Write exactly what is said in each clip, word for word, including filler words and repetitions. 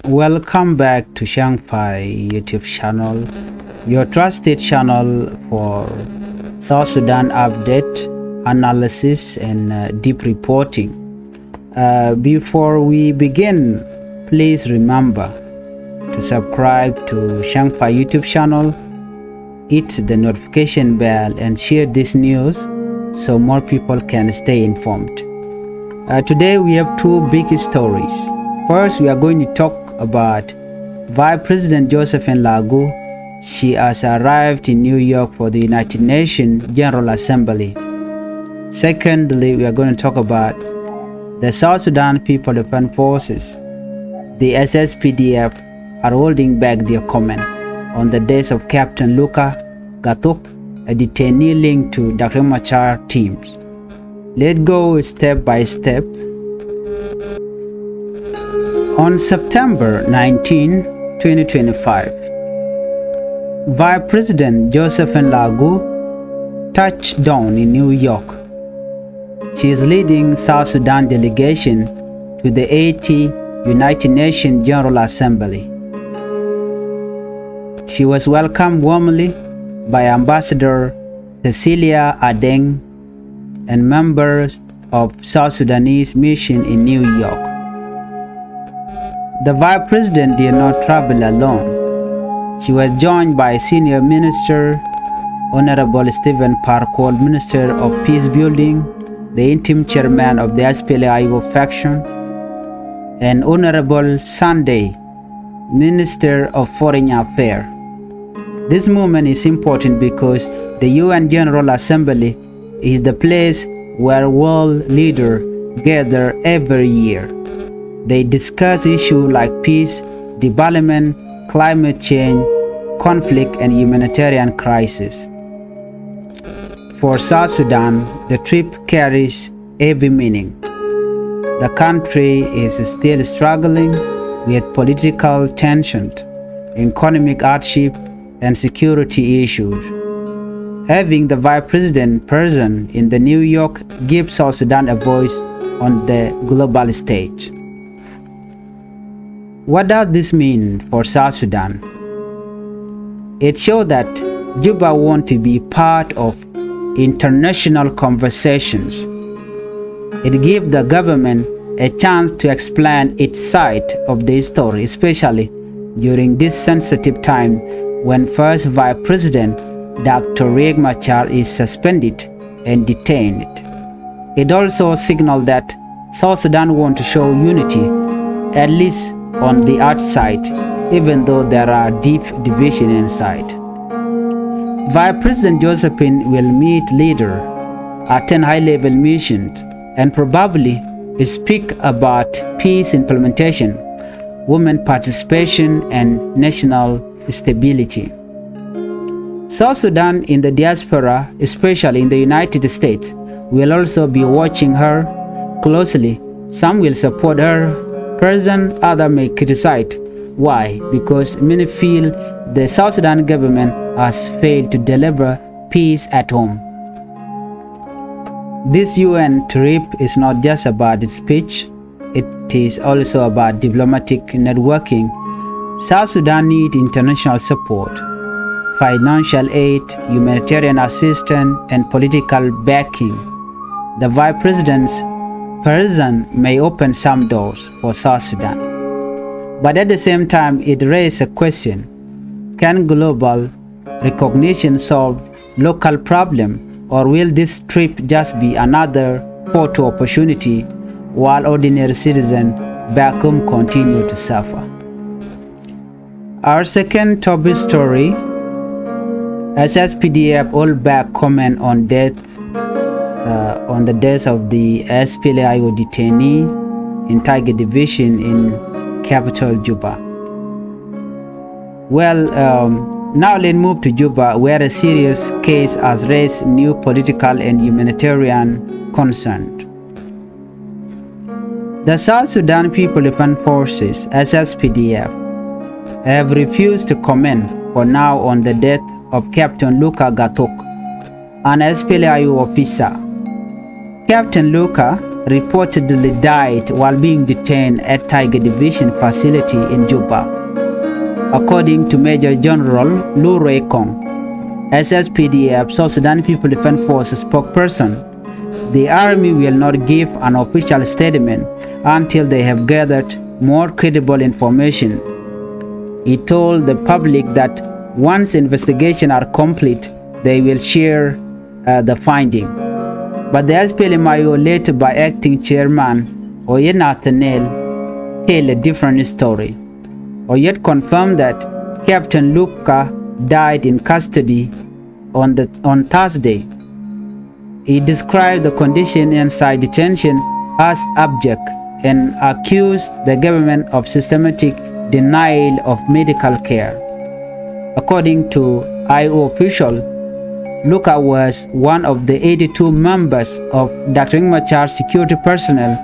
Welcome back to Shangfai YouTube channel, your trusted channel for South Sudan update, analysis, and uh, deep reporting. Uh, before we begin, please remember to subscribe to Shangfai YouTube channel, hit the notification bell, and share this news so more people can stay informed. Uh, today we have two big stories. First, we are going to talk about Vice President Josephine Lagu. She has arrived in New York for the United Nations General Assembly. Secondly, we are going to talk about the South Sudan People Defense Forces, the S S P D F, are holding back their comment on the death of Captain Luka Gathuk, a detainee linked to Doctor Machar teams. Let's go step by step. On September nineteenth, twenty twenty-five, Vice President Josephine Lagu touched down in New York. She is leading South Sudan delegation to the eighty United Nations General Assembly. She was welcomed warmly by Ambassador Cecilia Adeng and members of South Sudanese mission in New York. The Vice President did not travel alone. She was joined by Senior Minister Honorable Stephen Par Kuol, Minister of Peace Building, the interim chairman of the S P L A I O faction, and Honorable Sunday, Minister of Foreign Affairs. This movement is important because the U N General Assembly is the place where world leaders gather every year. They discuss issues like peace, development, climate change, conflict, and humanitarian crisis. For South Sudan, the trip carries heavy meaning. The country is still struggling with political tension, economic hardship, and security issues. Having the Vice President present in the New York gives South Sudan a voice on the global stage. What does this mean for South Sudan? It shows that Juba wants to be part of international conversations. It gives the government a chance to explain its side of the story, especially during this sensitive time when First Vice President Doctor Riek Machar is suspended and detained. It also signals that South Sudan wants to show unity, at least on the outside, even though there are deep division inside. Vice President Josephine will meet leaders, attend high-level missions, and probably speak about peace implementation, women participation, and national stability. South Sudan in the diaspora, especially in the United States, will also be watching her closely. Some will support her presence, others may criticize. Why? Because many feel the South Sudan government has failed to deliver peace at home. This U N trip is not just about speech, it is also about diplomatic networking. South Sudan needs international support, financial aid, humanitarian assistance, and political backing. The Vice President's presence may open some doors for South Sudan. But at the same time, it raises a question: can global recognition solve local problem, or will this trip just be another photo opportunity while ordinary citizens back home continue to suffer? Our second top story: S S P D F hold back comment on death, uh, on the death of the S P L A I O detainee in Tiger Division in capital Juba. Well, um, now let's move to Juba, where a serious case has raised new political and humanitarian concern. The South Sudan People Defense Forces, S S P D F, have refused to comment for now on the death of Captain Luka Gathuk, an S P L A I O officer. Captain Luka reportedly died while being detained at Tiger Division facility in Juba. According to Major General Lu Rei Kong, S S P D F, South Sudan People Defense Force spokesperson, the army will not give an official statement until they have gathered more credible information. He told the public that once investigations are complete, they will share uh, the finding. But the S P L M I O, led by acting chairman Oyet Nathaniel, tell a different story. Oyet confirmed that Captain Luka died in custody on, the, on Thursday. He described the condition inside detention as abject and accused the government of systematic denial of medical care. According to I O official, Luka was one of the eighty-two members of Doctor Riek Machar's security personnel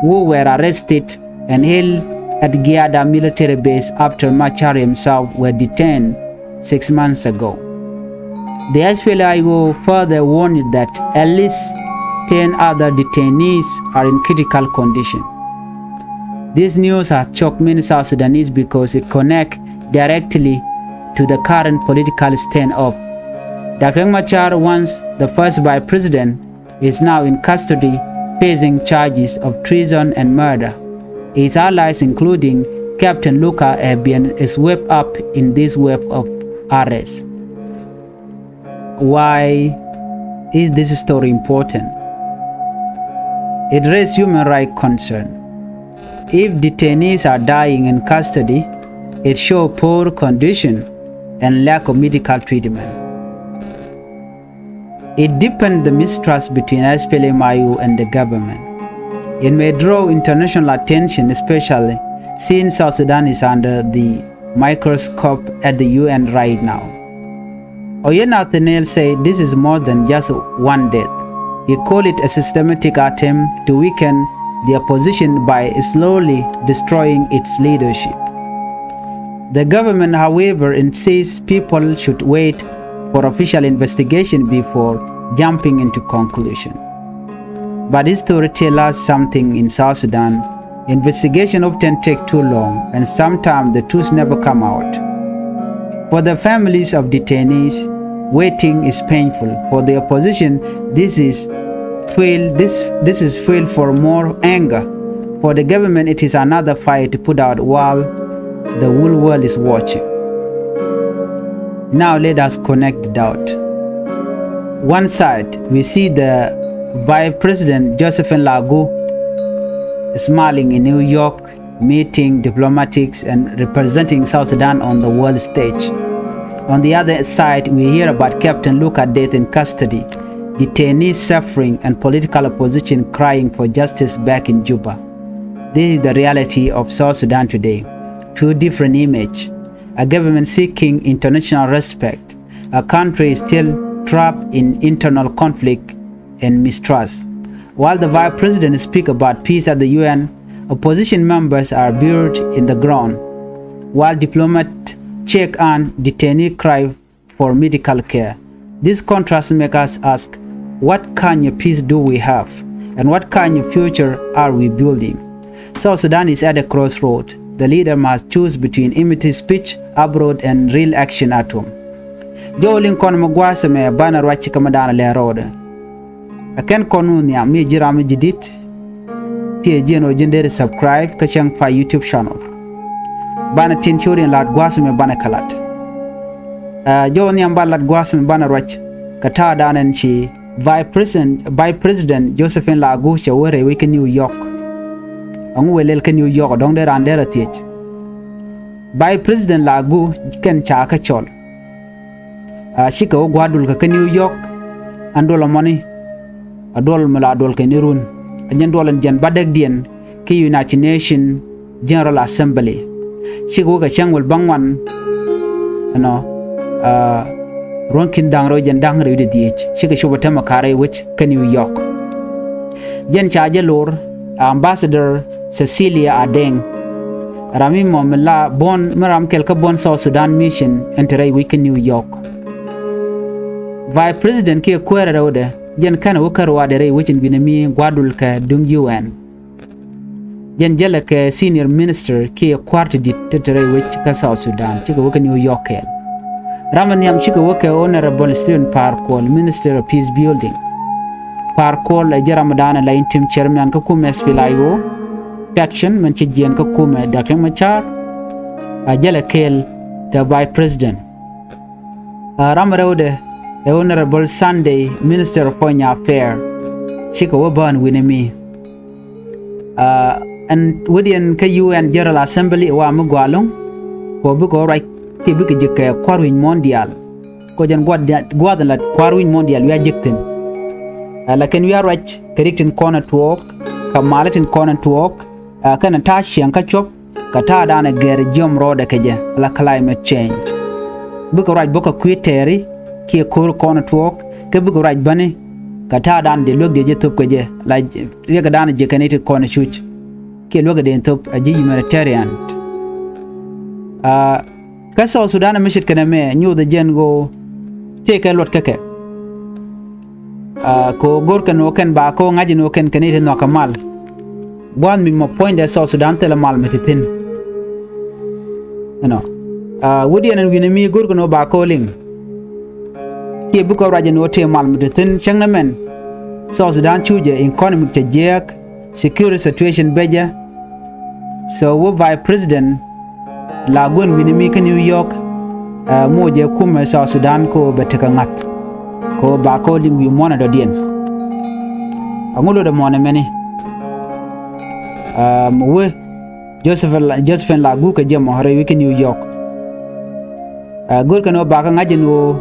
who were arrested and held at Giada military base after Machar himself were detained six months ago. The S P L M I O further warned that at least ten other detainees are in critical condition. This news has shocked many South Sudanese because it connects directly to the current political standoff. Doctor Riek Machar, once the first vice president, is now in custody facing charges of treason and murder. His allies, including Captain Luka, have been swept up in this wave of arrests. Why is this story important? It raises human rights concern. If detainees are dying in custody, it shows poor condition and lack of medical treatment. It deepens the mistrust between S P L M I O and the government. It may draw international attention, especially since South Sudan is under the microscope at the U N right now. Oyet Nathaniel said this is more than just one death. He called it a systematic attempt to weaken the opposition by slowly destroying its leadership. The government, however, insists people should wait for official investigation before jumping into conclusion. But history tells us something in South Sudan. Investigation often take too long, and sometimes the truth never come out. For the families of detainees, waiting is painful. For the opposition, this is fuel, this, this is fuel for more anger. For the government, it is another fire to put out while the whole world is watching. Now let us connect the dot. One side, we see the Vice President Josephine Lagu smiling in New York, meeting diplomatics and representing South Sudan on the world stage. On the other side, we hear about Captain Luka death in custody, detainees suffering, and political opposition crying for justice back in Juba. This is the reality of South Sudan today. Two different images. A government seeking international respect. A country is still trapped in internal conflict and mistrust. While the vice president speak about peace at the U N, opposition members are buried in the ground, while diplomat check and detainee cry for medical care. This contrast makes us ask, what kind of peace do we have? And what kind of future are we building? South Sudan is at a crossroad. The leader must choose between empty speech abroad and real action at home. Jɔw liŋ kɔn mɛ gua̱a̱th mɛ banɛ ruac ci kɛ mɛ da̱a̱n lɛ rɔɔdɛ. Ɛ kɛn kɔn wun nhiam mi ji̱ ram mi ji̱ dit. Thiee ji̱n ɔ ji̱n deri subscribe kä cäŋ pa YouTube channel. Banɛ tin ci wä rin lat gua̱a̱th mɛ banɛ kɛ lat. Ɛ, jɔw nhiam ba lat gua̱a̱th mɛ banɛ ruac. Kɛ ta̱a̱ da̱a̱n ɛn ci Vice President, Vice President Josephine Lagu cɛ wä rɛy wec kä New York. Ɛŋu wëë lɛl kä New York dɔ̱ŋ dee raan dee rɔ thiec. Vice President Lagu kɛn ca kä cɔl. A, cikɛ wä gua̱a̱r duɔl kɛ kä New York. Ɛn duɔl ɛmɔni a duɔl mi la duɔl kɛ ni run. A jɛn duɔl ɛn jɛn bädäkdiɛn kä United Nations General Assembly. Cikɛ wä kɛ cäŋ wäl bäŋuan ɛnɔ, a, ruɔ̱n ki̱n da̱ŋ rɛw jɛn da̱ŋ rɛw di dhiec. Cikɛ cop ɛ tämɛ ka̱r rɛy wec kä New York. Jɛn ca jɛ lor Ambassador Cecilia Adeng. Ram mi mɔ mi la buɔ̱n mi ram kɛl kä buɔ̱n South Sudan Mission ɛn te rɛy wec kä New York. Vice President kiɛ kuäärä rɛwdɛ Jɛn kɛnɛ wä kä ruaadɛ rɛy wec in wi̱nɛ mi gua̱dul kɛ duŋ U N. Jɛn jälɛ kɛ senior minister kiɛ kua̱r ti di̱t ti te rɛy wec kä South Sudan, cikɛ wä kä New York kɛɛl. Ram in nhiam cikɛ wä kɛ Honorable Stephen Par Kuol, Minister of Peace Building. Par Kuol ɛ jɛ ram in da̱a̱n ɛ la interim chairman kä kumɛ S P L A I O faction, mɛn ci jiɛɛn kä kumɛ Doctor Riek Machar. A jälɛ kɛɛl kɛ Vice President. A ram rɛwdɛ ɛ Honorable Sunday, Minister of Foreign Affairs, cikɛ wä bään wi̱nɛ mi. A ɛn wädiɛn kä U N General Assembly wa mi gɔaa ɛlɔ̱ŋ, kɛ ɣöö bikɛ wä ruac kiɛ bikɛ ji̱ kɛ kua̱r wi̱c muɔ̱ɔ̱n diaal. Kɛ ɣöö jɛn gua̱th, gua̱a̱th in la kua̱r wi̱c muɔ̱ɔ̱n diaal wi̱i̱ a ji̱k thi̱n. A la kɛn wi̱i̱ a ruac kɛ rik tin kɔn ɛ tuɔɔk, kɛ mal tin kɔn ɛ tuɔɔk, a kɛn ta̱a̱ ciɛŋ kä cuɔ̱p, kɛ ta̱a̱ da̱a̱n ɛ gɛr jiɔam rɔɔdɛ kɛ jɛ, la climate change. Bikɛ ruac bä kɛ kui̱ tɛɛri kiɛ ko̱r kɔn tuɔɔk, kä bikɛ ruac bäni kɛ ta̱a̱ da̱a̱n dee luäk dee jɛ thop kɛ jɛ, la riɛk da̱a̱n jiɛ kɛn i̱ ti kɔn cuc kiɛ luäk dee thop a ji̱ humanitarian. A kä South Sudan mi ce̱tkɛ nɛmɛ nyothɛ jɛn ɣöö tëëkɛ luɔt kä kɛ. A kɛ ɣöö go̱rkɛ ni ɣöö kɛn ba kɛ ɣöö ŋa̱c ni ɣöö kɛn kɛn i̱ ti nhɔakä mal. Gua̱a̱th mi mɔ puɔ̱nydɛ South Sudan thilɛ mal mi ti thi̱n. Ɛnɔ. A wädiɛn ɛn wi̱nɛ mi go̱rkɛ ni ɣöö ba kɛ ɣöö liŋ. Kiɛ bikɛ ruac ni ɣöö tëë mal mi ti thi̱n cäŋ ni mɛn. South Sudan cucɛ economic cɛ jiääk, security situation bɛ jɛ. So wä Vice President la gua̱n wi̱nɛ mi kä New York, a moc ɛ kumɛ South Sudan kɛ ɣöö bɛ tekɛ ŋa̱th. Kɛ ɣöö ba kɛ ɣöö liŋ wi̱i̱ muɔ̱ɔ̱n ɛ dɔ̱diɛn. Aŋu lotdɛ muɔ̱ɔ̱n ɛmɛni? A mɔ wee Josephine la, Josephine la guk kɛ jɛ mɔ rɛy wi̱i̱ kä New York. A go̱rkɛ ni ɣöö ba kɛ ŋa̱c ɛn ɣöö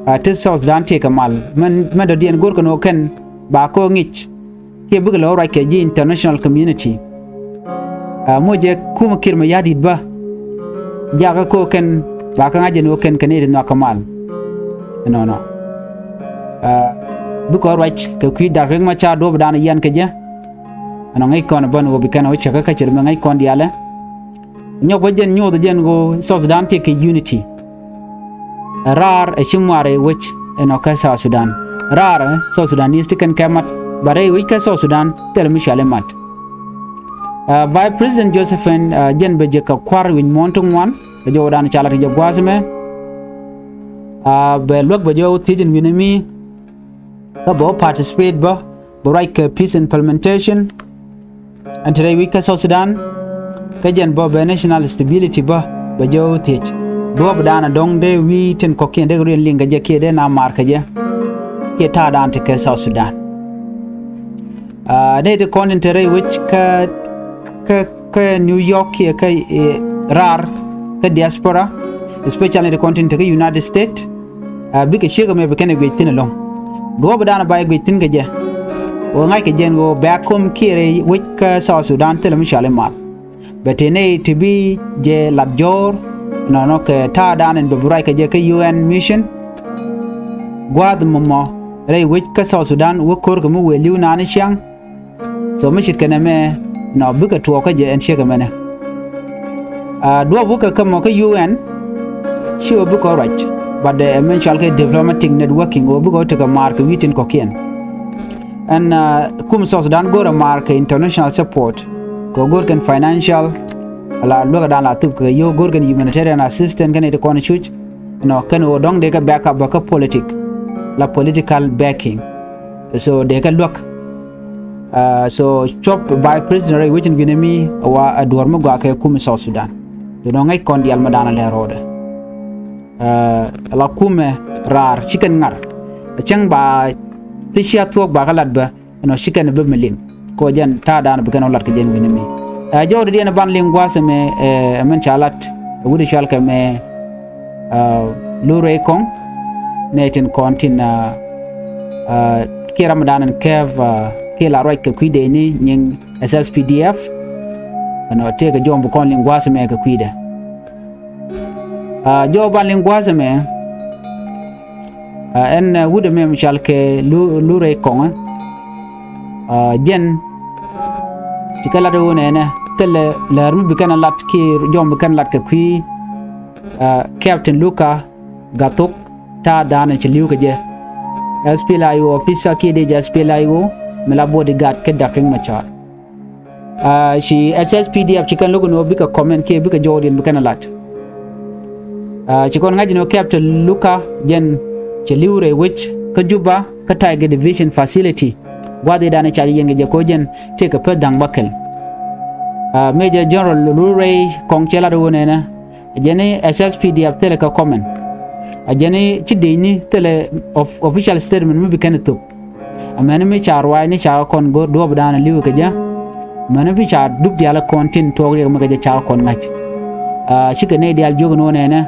a ti South Sudan tëëkɛ mal. Mɛn, mɛn dɔ̱diɛn go̱rkɛ ni ɣöö kɛn ba kɛ ɣöö ŋi̱c. Kiɛ bikɛ lɛ wä ruac kɛ ji̱ international community. A moc ɛ kumɛ Kiir Mayardit bä. Jakä kɛ ɣöö kɛn ba kɛ ŋa̱c ɛn ɣöö kɛn kɛn i̱ ti nhɔakä mal. Ɛnɔnɔ. A bikɛ wä ruac kɛ kui̱ Doctor Riek Machar duɔ̱ɔ̱p da̱a̱n yian kɛ jɛ. Ɛnɔ ŋäc kɔn bän ɣöö bi kɛn wä cäkä kä cɛ ri mɛ ŋäc kɔn diaalɛ. Nyɔk bä jɛn nyoth jɛn ɣöö South Sudan tëëkɛ unity. Raar ɛ ci ŋuar ɛ wec ɛnɔ kä South Sudan. Raar ɛ South Sudanese ti kɛn kɛ mat, but ɛ wec kä South Sudan thilɛ mi cuali mat. A Vice President Josephine, a jɛn bɛ jɛ kɛ kua̱r wi̱c muɔ̱ɔ̱n ti ŋuan kɛ jɔwdan ca lat kɛ jɛ gua̱a̱th mɛ. A bɛ luäk bɛ jɛ wä thiec ɛn wi̱nɛ mi kä bɛ wä participate bä bɛ ruac kɛ peace implementation. Ɛn te rɛy wec kä South Sudan, kä jɛn bä bɛ national stability bä bɛ jɛ wä thiec. Duɔ̱ɔ̱p da̱a̱n a dɔ̱ŋ dee wi̱i̱ tin kɔ̱kiɛn dee kɛ ruëën liŋ kɛ jɛ kiɛ dee na maar kɛ jɛ kiɛ ta̱a̱dan ti kɛ South Sudan. A nɛy ti kɔn tin te rɛy wec kä, kä, kä New York kiɛ kä, eh, raar kä diaspora, especially nɛy ti kɔn tin te kä United States. A bikɛ ciek ɛmɛ bi kɛn ɛ guic thi̱n ɛlɔ̱ŋ. Duɔ̱ɔ̱p da̱a̱n ba ɛ guic thi̱n kɛ jɛ. Ɣöö ŋa̱ckɛ jɛn ɣöö bɛ a ko̱m kiɛ rɛy wec kä South Sudan thilɛ mi cuali mal. Bɛ tëë nɛy ti bi jɛ lat jɔ̱ɔ̱r nɔnɔ kɛ ta̱a̱ da̱a̱n ɛn bɛ bi ruac kɛ jɛ kä U N mission. Gua̱a̱th mɔmɔ rɛy wec kä South Sudan wä ko̱r kɛ mi wëë li̱w naan i̱ ciaŋ. So mi ce̱tkɛ nɛmɛ nɔ bikɛ tuɔɔk kä jɛ ɛn ciek ɛmɛnɛ. A duɔ̱ɔ̱p wä kɛ kä mɔ kä U N ci ɣöö bikɛ ruac, but ɛ min cual kɛ diplomatic networking ɣöö bikɛ wä tekɛ maar kɛ wi̱i̱ tin kɔ̱kiɛn. Ɛn, a, kum South Sudan go̱rɛ maar kɛ international support. Kɛ go̱r kɛn financial, ala luäk dan la thup kɛ yio̱w go̱r kɛn humanitarian assistance kɛn iti kɔn cuc. Nɔ kɛn ɣöö dɔ̱ŋ dee kɛ back up bä kä politic, la political backing. So dee kɛ luäk. A, so cuɔp Vice President rɛy wecin wi̱nɛ mi wa a duɔ̱r mi gɔaa kɛ kum South Sudan. Dee nɔ ŋäc kɔn diaal mi dan a lɛ ro̱o̱dɛ. A, la kumɛ raar ci kɛn ŋar. Cäŋ ba ti cia thuɔ̱k ba kä lat bä. Ɛnɔ ci kɛn bä mi liŋ kɔ jɛn ta̱a̱ da̱a̱n bi kɛn ɔ lat kɛ jɛn wi̱ni mi. Ɛ jɔwdɛ diɛn ban liŋ gua̱a̱th ɛmɛ, ɛ mɛn ca lat ɛ wi̱ni cual kɛ mɛ, ɛ, Lurey Kɔŋ. Nɛ tin kɔn tin, ɛ, ɛ, kiɛ ram da̱a̱n ɛn kɛɛp, ɛ, kiɛ la ruac kɛ kui̱dɛ ni nyiŋ S S P D F. Ɛnɔ tëëkɛ jɔw bi kɔn liŋ gua̱a̱th ɛmɛ kɛ kui̱dɛ. A, jɔw ban liŋ gua̱a̱th ɛmɛ. A, ɛn, a, wut ɛmɛ mi cal kɛ Lu-, Lurey Kɔŋɛ. A, jɛn ci kɛ lat ɛ ɣöö nɛnɛ thilɛ lär mi bi kɛn ɛ lat kiɛ jɔw mi bi kɛn ɛ lat kɛ kui̱, a, Captain Luka Gathok ta̱a̱ da̱a̱n ɛ ci li̱w kɛ jɛ. S P L A I O officer kiɛ dee jɛ S P L A I O mi la bodyguard kä Dr. Riek Machar. Ci S S P D F ci kɛn lo̱k ni ɣöö bikɛ comment kiɛ bikɛ jɔwdiɛn bi kɛn a lat. Ci kɔn ŋa̱c ni ɣöö Captain Luka jɛn cɛ li̱w rɛy wec kä Juba kä Tiger Division facility. Gua̱th i̱ da̱a̱n i̱ ca jɛ yɛn kɛ jɛ ko̱ jɛn tëëkɛ peth da̱ŋ bäkɛl. Major General Lul Rɛy Kɔŋ cɛ lat ɣöö nɛnɛ a jɛn i̱ S S P D F thilɛ kɛ comment. A jɛn i̱ ci dëëcni thilɛ official statement mi bi kɛn thop. Amäni mi ca ruaacni ca kɔn go̱r duɔ̱ɔ̱pdan li̱w kɛ jɛ. Amäni mi ca dup diaal kɔn tin tuɔɔk riɛk mi kɛ jɛ ca kɔn ŋa̱c. Cikɛ nɛy diaal jiök ni ɣöö nɛnɛ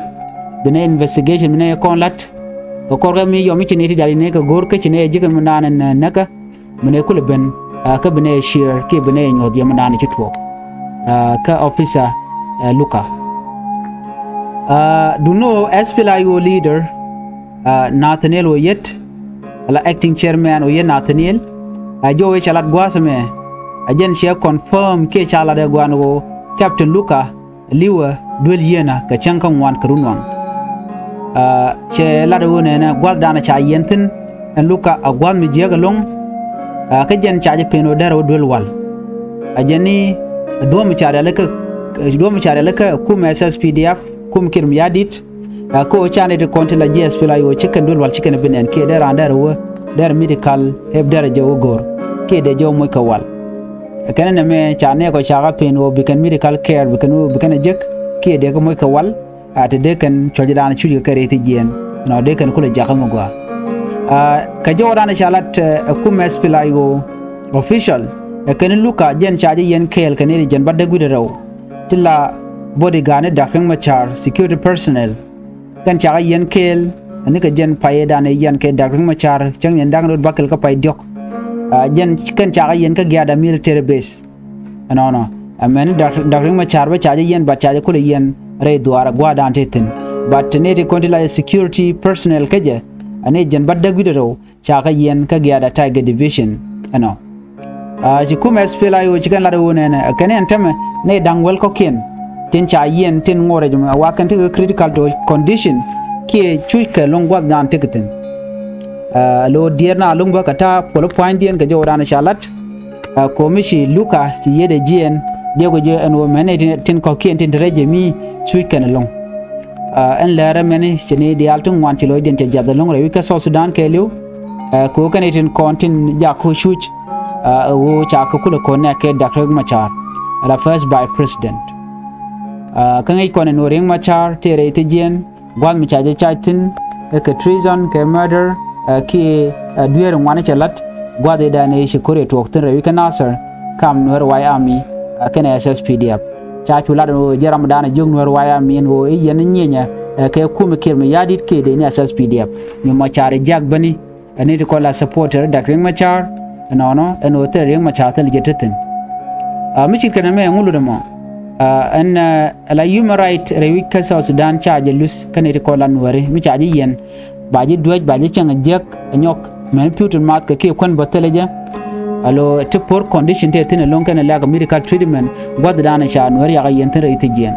bi nɛy investigation bi nɛy kɔn la̱t. Kɛ kɔrkɛ mi yɔm i̱ ci nɛy ti diaal i̱ nɛy kɛ go̱r kä ci nɛy ji̱ kɛ mi naan in näkä. Bi nɛy kulɛ ben kä bi nɛy share kiɛ bi nɛy nyuɔ̱th yɛ mi naan in ci tuɔɔk. Kä officer Luka. Duno S P L A I O leader Nathaniel Oyet, ala acting chairman Oyet Nathaniel, a jɔw i̱ ca lat gua̱a̱th ɛmɛ. A jɛn ciɛ confirm kiɛ ca lat ɛ gua̱a̱n ɣöö Captain Luka li̱wɛ duel yieenä kɛ cäŋ kä ŋuan kɛ run waŋ. Cɛ lat ɛ ɣöö nɛnɛ gua̱thdan ca yiɛn thi̱n ɛn Luka a gua̱th mi jiääk ɛlɔ̱ŋ. Kä jɛn ca jɛ pen ɣöö derɛ wä duel wal. A jɛn ni duɔ̱ɔ̱m ca rialikä, duɔ̱ɔ̱m ca rialikä kum S S P D F kum Kiir Mayardit. Kä ɣöö ca nɛy ti kɔn ti la ji̱ S P L A I O ci kɛn duel wal ci kɛn bi nɛn kiɛ dee raan derɛ wä derɛ medical, ɛ derɛ jɛ wä go̱r kiɛ dee jɛ wä moc kɛ wal. Kɛn nɛmɛ ca nɛɛkɔ ca kɛ pen ɣöö bi kɛn medical care bi kɛn wä bi kɛn a jek kiɛ dee kɛ moc kɛ wal. A te dee kɛn cuɔ̱cdan cuc kɛ kɛ rɛy thi̱jiɛn nɔ dee kɛn kulɛ jakä mi gɔaa. Kɛ jɔwdan ca lat ɛ kum S P L A I O official ɛ kɛn Luka jɛn ca jɛ yɛn kɛɛl kɛ nɛy ti jɛn bädäk wi̱cdɛ rɛw ti la bodyguard ni Dr. Riek Machar, security personnel. Kɛn cakɛ yɛn kɛɛl ɛn ni kɛ jɛn paydan ɛ yɛn kɛ Dr. Riek Machar cäŋ yɛn da̱ŋ rot bäkɛl kä pay diɔ̱k. Jɛn kɛn cakɛ yɛn kä Giada military base. Ɛnɔnɔ amäni Dr. Riek Machar bä ca jɛ yɛn, but ca jɛ kulɛ yɛn rɛy dhuaar ɛ gua̱a̱rdan te thi̱n. But te nɛy ti kɔn ti la jɛ security personnel kä jɛ, ɛn ni jɛn bädäk wi̱cdɛ rɛw ca kɛ yɛn kä Giada Tiger Division. Ɛnɔ. Ci kum S P L A I O ci kɛn lat ɛ ɣöö nɛnɛ ɛ kɛn ɛn tämɛ nɛy da̱ŋ wäl kɔ̱kiɛn tin ca yɛn tin ŋo̱rɛ jɛ mɛ a wa kɛn tekɛ critical to condition kiɛ cuc kɛ lo̱ŋ gua̱thdan tekɛ thi̱n. Ɛ lo̱o̱ diɛɛr na lo̱ŋ bä kɛ ta̱a̱ puɔl pua̱nydiɛn kɛ jɔwdan ca lat. Ɛ komi ci Luka ci yiëëdɛ jiɛɛn diɛk kɛ jɛ ɛn ɣöö mɛn nɛy tin kɔ̱kiɛn tin te rɛc jɛ mi cuc kɛn ɛlɔ̱ŋ. Ɛn lɛr ɛmɛni ci ni diaal ti ŋuan ci lɔcdiɛn cɛ jiath ɛlɔ̱ŋ rɛy wi̱c kä South Sudan kɛɛliw. Ɛ kɛ ɣöö kɛn itin kɔn tin jak kä cuc ɛ ɣöö ca kɛ kulɛ kɔn nɛk kɛ Dr. Riek Machar ala first vice president. Kä ŋäc kɔn ɛn ɣöö Riek Machar tëë rɛy thi̱jiɛn gua̱th mi ca jɛ cac thi̱n ɛ kɛ treason kɛ murder ɛ kiɛ ɛ dueer ŋuan cɛ la̱t gua̱th i̱ dan ëë ci ko̱r ɛ tuɔɔk thi̱n rɛy wi̱c kä Nasir kam Nuer White Army ɛ kɛnɛ S S P D F. Ca cu lat ɛn ɣöö jɛ ramdan ɛ jiök Nuer White Army ɛn ɣöö i̱ yɛn nyieenyɛ ɛ kɛ kum Kiir Mayardit kiɛ dee ni S S P D F. Mi Machar ɛ jiak bäni ɛn ni ti kɔn la supporter Dr. Riek Machar. Ɛnɔnɔ ɛn ɣöö thilɛ Riek Machar thilɛ jɛ te thi̱n. Mi cit kɛn ɛmɛ ɛŋu lut ɛmɔ ɛn ɛ la human right rɛy wi̱c kä South Sudan ca jɛ luth kä ni ti kɔn la Nuääri mi ca jɛ yɛn ba ji̱ duäc ba ji̱ cieŋ jiäk ɛ nyɔk mɛn pi̱w tin math kɛ kiɛ kuän bä thilɛ jɛ. Alo ti poor condition tëë thi̱n ɛlɔ̱ŋ kɛn ɛ lɛ̈k medical treatment gua̱thdan ca Nuääri yakɛ yɛn thi̱n rɛy thi̱jiɛn.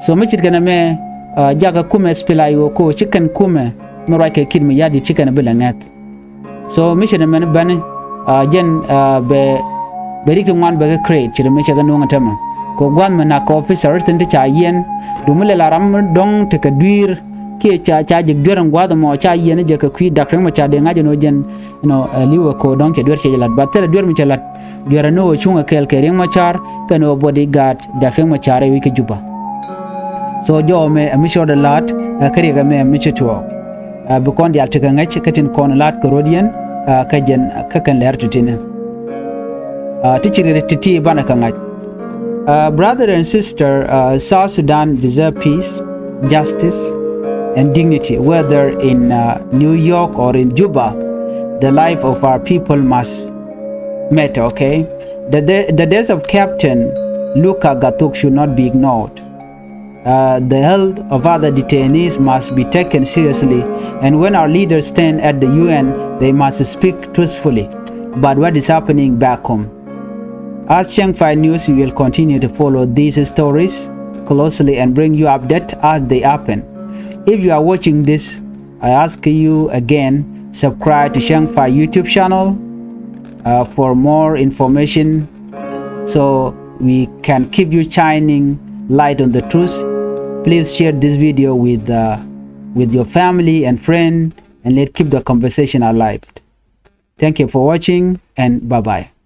So mi cit kɛn ɛmɛ jakɛ kumɛ S P L A I O ko ci kɛn kumɛ mi ruac kɛ Kiir Mayardit ci kɛn bi lɛ ŋɛth. So mi cit ɛmɛn bäni jɛn bɛ bɛ rik ti ŋuan bɛ kɛ create cit ɛmɛ cɛ kɛ nuɔ̱ŋ ɛn tämɛ. Kɛ gua̱th mi nak kɛ officer thi̱n ti ca yiɛn dumi lɛ la ram mi dɔ̱ŋ tekɛ dui̱i̱r kiɛ ca ca ji̱k duer ɛn gua̱th ɛmɔ ca yiɛn jɛ kɛ kui̱ Dr. Riek Machar dee ŋa̱c ɛn ɣöö jɛn ɛnɔ li̱wɛ kɛ ɣöö dɔ̱ŋ cɛ duer cɛ jɛ la̱t, but thilɛ duer mi cɛ la̱t. Duer ɛn ɣöö cuŋɛ kɛɛl kɛ Riek Machar kɛn ɣöö bodyguard Dr. Riek Machar ɛ wi̱c kä Juba. So jɔw ɛmɛ ɛ mi ci rɔɔdɛ la̱t ɛ kä riɛk ɛmɛ ɛ mi ci tuɔɔk. Ɛ bi kɔn diaal tekɛ ŋäc kä tin kɔn la̱t kɛ rɔ̱diɛn ɛ kä jɛn kä kɛn lɛr ti̱ti̱ni. Ɛ ti ci riɛk ti̱ti̱ banɛ kɛ ŋa̱c. Ɛ brother and sister, ɛ South Sudan deserve peace, justice and dignity, whether in ɛ New York or in Juba. The life of our people must matter, okay? The, the, the death of Captain Luka Gathuk should not be ignored. Uh, the health of other detainees must be taken seriously, and when our leaders stand at the U N, they must speak truthfully about what is happening back home. As Chiang Fai News, we will continue to follow these stories closely and bring you update as they happen. If you are watching this, I ask you again subscribe to Changfai YouTube channel uh, for more information, so we can keep you shining light on the truth. Please share this video with uh, with your family and friend, and let's keep the conversation alive. Thank you for watching, and bye bye.